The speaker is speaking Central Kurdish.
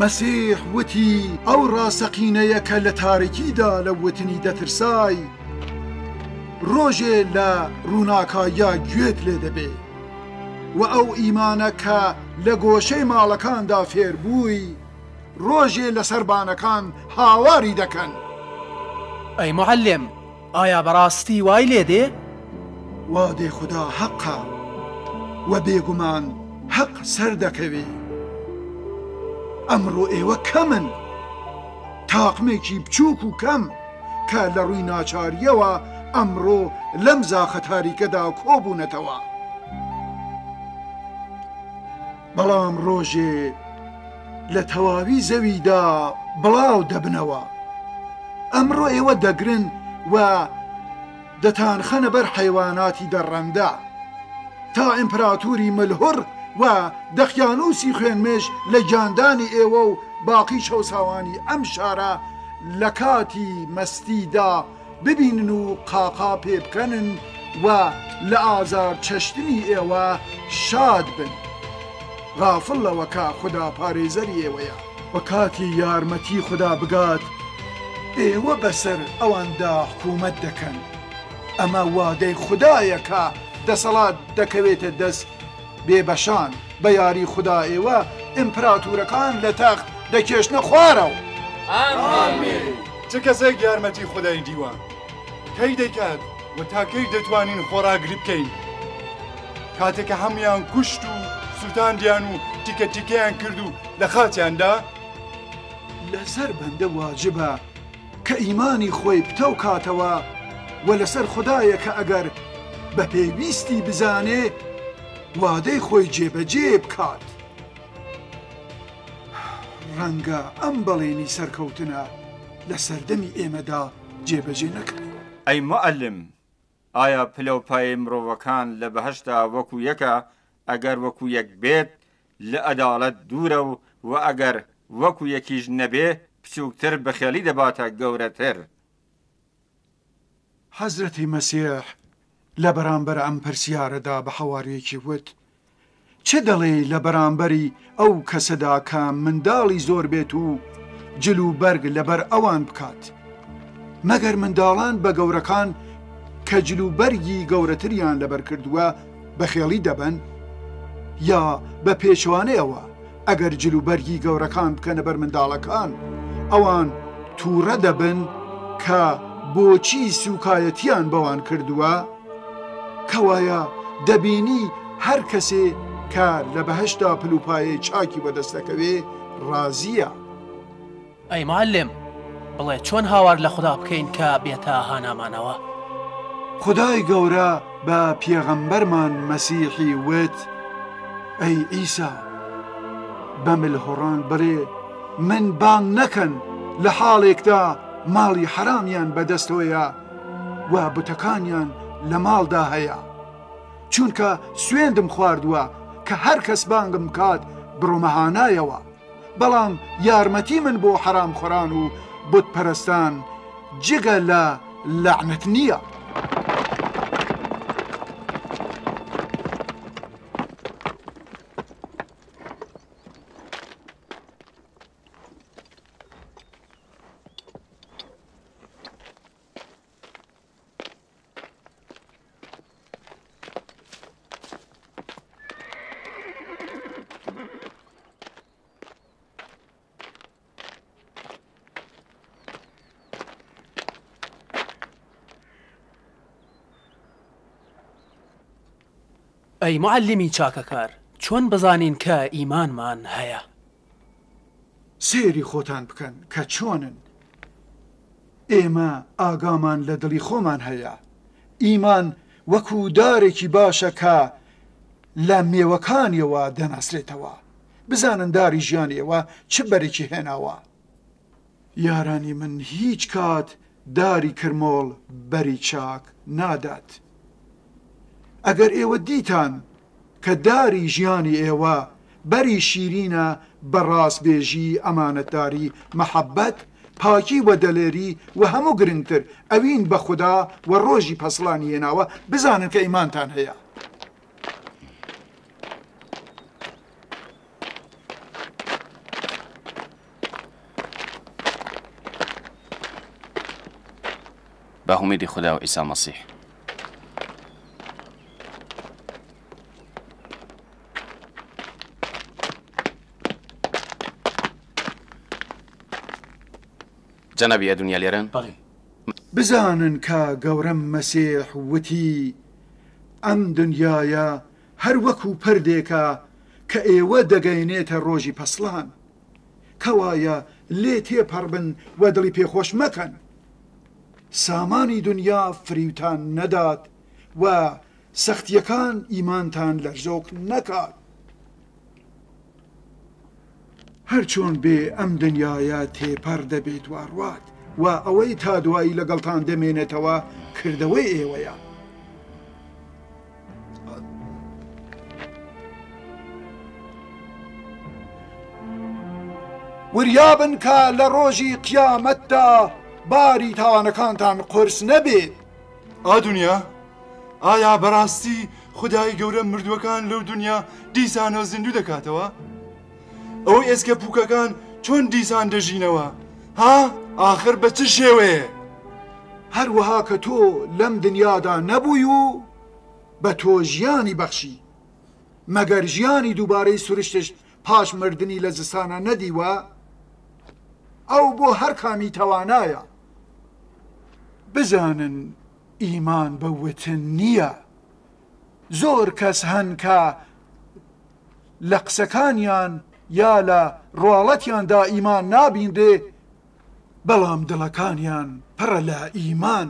مەسیح وتی، ئەو ڕاستەقینەیە کە لە تاریکیدا لە وتنی دەترسای، ڕۆژێ لە ڕووناکاییا گوێت لێ دەبێ و ئەو ئیمانە کە لە گۆشەی ماڵەکاندا فێر بووی، ڕۆژێ لە سەربانەکان هاواری دەکەن. ئەی موعەلیم، ئایا بەڕاستی وای لێ دێ؟ وادەی خودا هەقە و بێگومان هەق سەردەکەوێ. ئەمڕۆ ئێوە کەمن، تاقمێکی بچووک و کەم کە لە ڕووی ناچارییەوە ئەمڕۆ لەم زاخە تاریکەدا کۆبوونەتەوە. بەڵام ڕۆژێ لە تەواوی زەویدا بڵاو دەبنەوە. ئەمڕۆ ئێوە دەگرن و دەتانخەنە بەر حەیواناتی دەڕەندە، تا ئیمپراتوری ملهوڕ و دەقیانوسی خوێنمژ لە گیاندانی ئێوە و باقی چەوساوانی ئەم شارە لە کاتی مەستیدا ببینن و قاقا پێ بکەنن و لە ئازار چەشتنی ئێوە شاد بن، غافڵ لەوە کە خودا پارێزەری ئێوەیە. و کاتی یارمەتی خودا بگات، ئێوە بەسەر ئەواندا حکوومەت دەکەن. ئەمە وادەی خودایە کە دەسەڵات دەکەوێتە دەست بێبەشان، بە یاری خودا ئێوە ئیمپراتورەکان لە تەخت دەکێشنە خوارەوە. ئامین. چ کەسێک یارمەتی خودای دیوە؟ کەی دەیکات و تا کەی دەتوانین خۆڕاگری بکەین؟ کاتێک کە هەموویان کوشت و سووتاندیان و تیکە تیکەیان کرد و لە خاچیان دا؟ لەسەر بەندە واجبە کە ئیمانی خۆی پتەو کاتەوە و لەسەر خودایە کە ئەگەر بە پێویستی بزانێ وادەی خۆی جێبەجێ بکات. ڕەنگە ئەم بەڵێنی سەرکەوتنە لە سەردەمی ئێمەدا جێبەجێ نەکرێ. ئەی موعەلیم، ئایا پلە و پایەی مرۆڤەکان لە بەهەشتدا وەکو یەکە، ئەگەر وەکو یەک بێت لە ئەداڵەت دوورە و وە ئەگەر وەکو یەکیش نەبێ بچووکتر بەخێڵی دەباتە گەورەتر. حەزرەتی مەسیح لە بەرامبەر ئەم پرسیارەدا بە حەواریەکی وت، چ دەڵێی لە بەرامبەری ئەو کەسەدا کە منداڵی زۆر بێت و جل و بەرگ لەبەر ئەوان بکات؟ مەگەر منداڵان بە گەورەکان کە جل و بەرگی گەورەتریان لەبەر کردووە بەخێڵی دەبەن؟ یا بە پێچەوانەیەوە ئەگەر جل و بەرگی گەورەکان بکەنە بەر منداڵەکان ئەوان تووڕە دەبن کە بۆچی سوکایەتیان بەوان کردووە؟ کەوایە دەبینی هەر کەسێ کە لە بەهەشتدا پلوپایەی چاکی وەدەست دەکەوێ ڕازییە. ئەی معەلم، بڵێ چۆن هاوار لە خودا بکەین کە بێتە هانامانەوە؟ خودای گەورە بە پێغەمبەرمان مەسیحی وت، ئەی عیسا، بە ملهوڕان بڵێ، من بانگ نەکەن لە حاڵێکدا ماڵی حەرامیان بەدەستەوەیە و بتەکانیان لە ماڵدا هەیە، چونکە سوێندم خواردووە کە هەر کەس بانگم بکات بڕۆمە هانایەوە. بەڵام یارمەتی من بۆ حەرامخۆران و بت پەرستان جگە لە لەعنەت نییە. ئەی معەلیمی چاکەکار، چۆن بزانین کە ئیمانمان هەیە؟ سەیری خۆتان بکەن کە چۆنن. ئێمە ئاگامان لە دڵی خۆمان هەیە. ئیمان وەکو دارێکی باشە کە لە مێوەکانیەوە دەناسرێتەوە. بزانن داری ژیانی ئێوە چ بەرێکی هێناوە. یارانی من هیچ کات داری کرمۆڵ بەری چاک نادات. ئەگەر ئێوە دیتان کە داری ژیانی ئێوە بەری شیرینە بە ڕاستبێژی، ئەمانەتداری، مەحەبەت، پاکی و دلێری و هەموو گرنگتر ئەوین بە خودا و ڕۆژی پەسڵانی هێناوە، بزانن کە ئیمانتان هەیە. بە هومێدی خودا و عیسا مەسیح. جەنابی ئەدونیا لێرەن؟ بەڵێ. بزانن کە گەورەم مەسیح وتی، ئەم دنیایە هەر وەکو پردێکە کە ئێوە دەگەینێتە ڕۆژی پەسڵان. کەوایە لێ تێپەڕبن و دڵی پێ خۆش مەکەن. سامانی دنیا فریوتان نەدات و سەختییەکان ئیمانتان لەرزۆک نەکات. هەرچۆن بێ ئەم دنیایە تێپەڕ دەبێت و ئەڕوات و ئەوەی تا دوایی لەگەڵتان دەمێنێتەوە کردەوەی ئێوەیە. وریابن کە لە ڕۆژی قیامەتدا باری تاوانەکانتان قورس نەبێت. ئا دونیا، ئایا بەڕاستی خودای گەورە مردووەکان لەو دونیا دیسانەوە زیندوو دەکاتەوە؟ ئەو ئێسکە پووکەکان چۆن دیسان دەژینەوە؟ ها؟ ئاخر بە چ شێوەیە؟ هەروەها کە تۆ لەم دنیادا نەبووی و بە تۆ ژیانی بەخشی، مەگەر ژیانی دووبارەی سروشتشت پاش مردنی لە زستانا نەدیوە؟ ئەو بۆ هەر کامی تەوانایە. بزانن ئیمان بە وتن نییە. زۆر کەس هەن کە لە قسەکانیان یا لە ڕواڵەتیاندا ئیمان نابینرێ، بەڵام دڵەکانیان پڕە لە ئیمان.